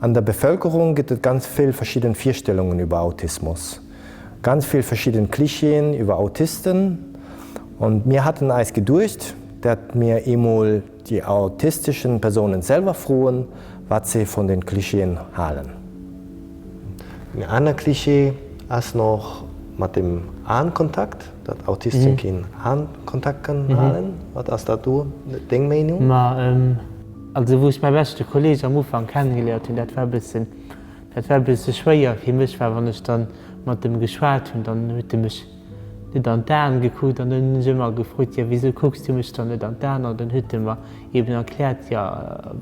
An der Bevölkerung gibt et ganz vill verschidden Virstellungen über Autismus. Ganz vill verschidden Klischeeën über Autisten. Und mir hatten eis geduecht, dat mir eemol déi autistischen Personen selwer froen, wat se von den Klischeeën halen. En aner Klischee ass nach mat dem Aenkontakt, dat Autisten keen Aenkontakt kënnen halen. Wat ass dat do deng Meenung? Ma also wou ech mäi beschte Kolleeg am Ufank kennegeléiert hunn, dat war e bëssen, dat war e bësse schwéier fir mech, well wann ech dann mat em geschwat hunn, dann huet e mech net an d'Aen gekuckt an dann hunn ech ëmmer gefrot, jo wisou kucks du mech dann net an d'Aen? An dann huet e mer eben erkläert, jo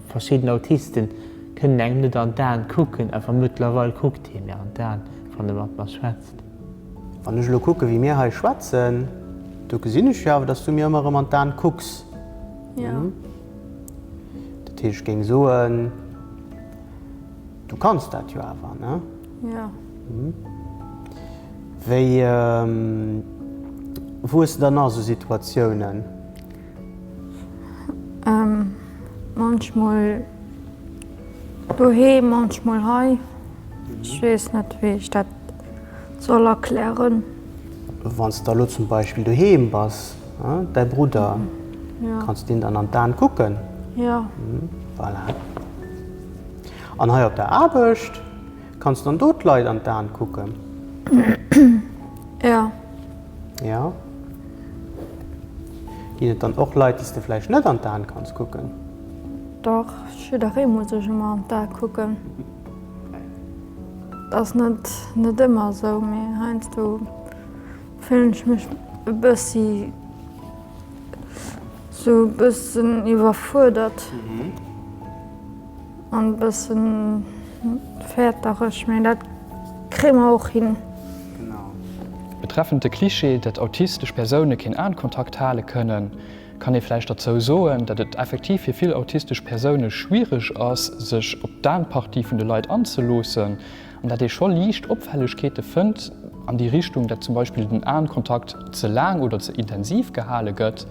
verschidden Autisten kënnen engem net an d'Aen kucken, awer mëttlerweil kuckt hie mir an d'Aen, wann e mat mer schwätzt. Wann ech elo kucke wéi mir hei schwätzen, do gesinn ech jo awer, dass du mir ëmmer erëm an d'Aen kucks. Jo. Dat heescht, ech géing soen, du kanns dat jo awer, ne? Jo. Wéi, wou hues de dann nach esou Situatiounen? Munchmol doheem, munchmol hei. Ech weess net, wéi ech dat soll erklären. Wann s de elo zum Beispill doheem bass, däi Brudder, kanns de deen dann an d'Aen kucken? Jo. Voilà. An hei op der Aarbecht? Kanns dann do d'Leit an d'Aen kucken? Jo. Jo. Ginn et dann och Leit, déi s de vläicht net an d'Aen kanns kucken? Dach, jidderee muss ech ëmmer an d'Ae kucken. Et ass net net ëmmer esou, mee heiansdo fillen ech mech e bëssi sou e bëssen iwwerfuerdert. An e bëssen fäertereg, mee dat kréie mer och hin. Betreffend de Cliché, dat autistesch Persoune keen Aenkontakt hale kënnen, kann ee vläicht derzou soen, dat et effektiv fir vill autistesch Persoune schwiereg ass, sech op d'Aenpartie vun de Leit anzeloossen, an dat ee scho liicht Opfällegkeete fënnt an déi Richtung, dat zum Beispill den Aenkontakt ze laang oder ze intensiv gehale gëtt.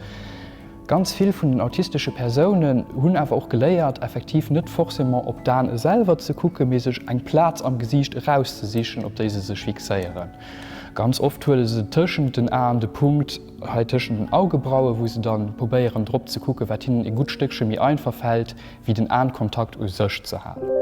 Ganz vill vun den autistesche Persounen hunn awer och geléiert, effektiv net forcément op d'Aen selwer ze kucken, mee sech eng Plaz am Gesiicht erauszesichen, op déi se sech fixéieren. Ganz oft huele se tëschent den Aen de Punkt hei tëschent den Augebraue, wou se dann probéieren drop ze kucken, wat hinnen e gutt Stéckche méi einfach fält, wéi den Aenkontakt u sech ze halen.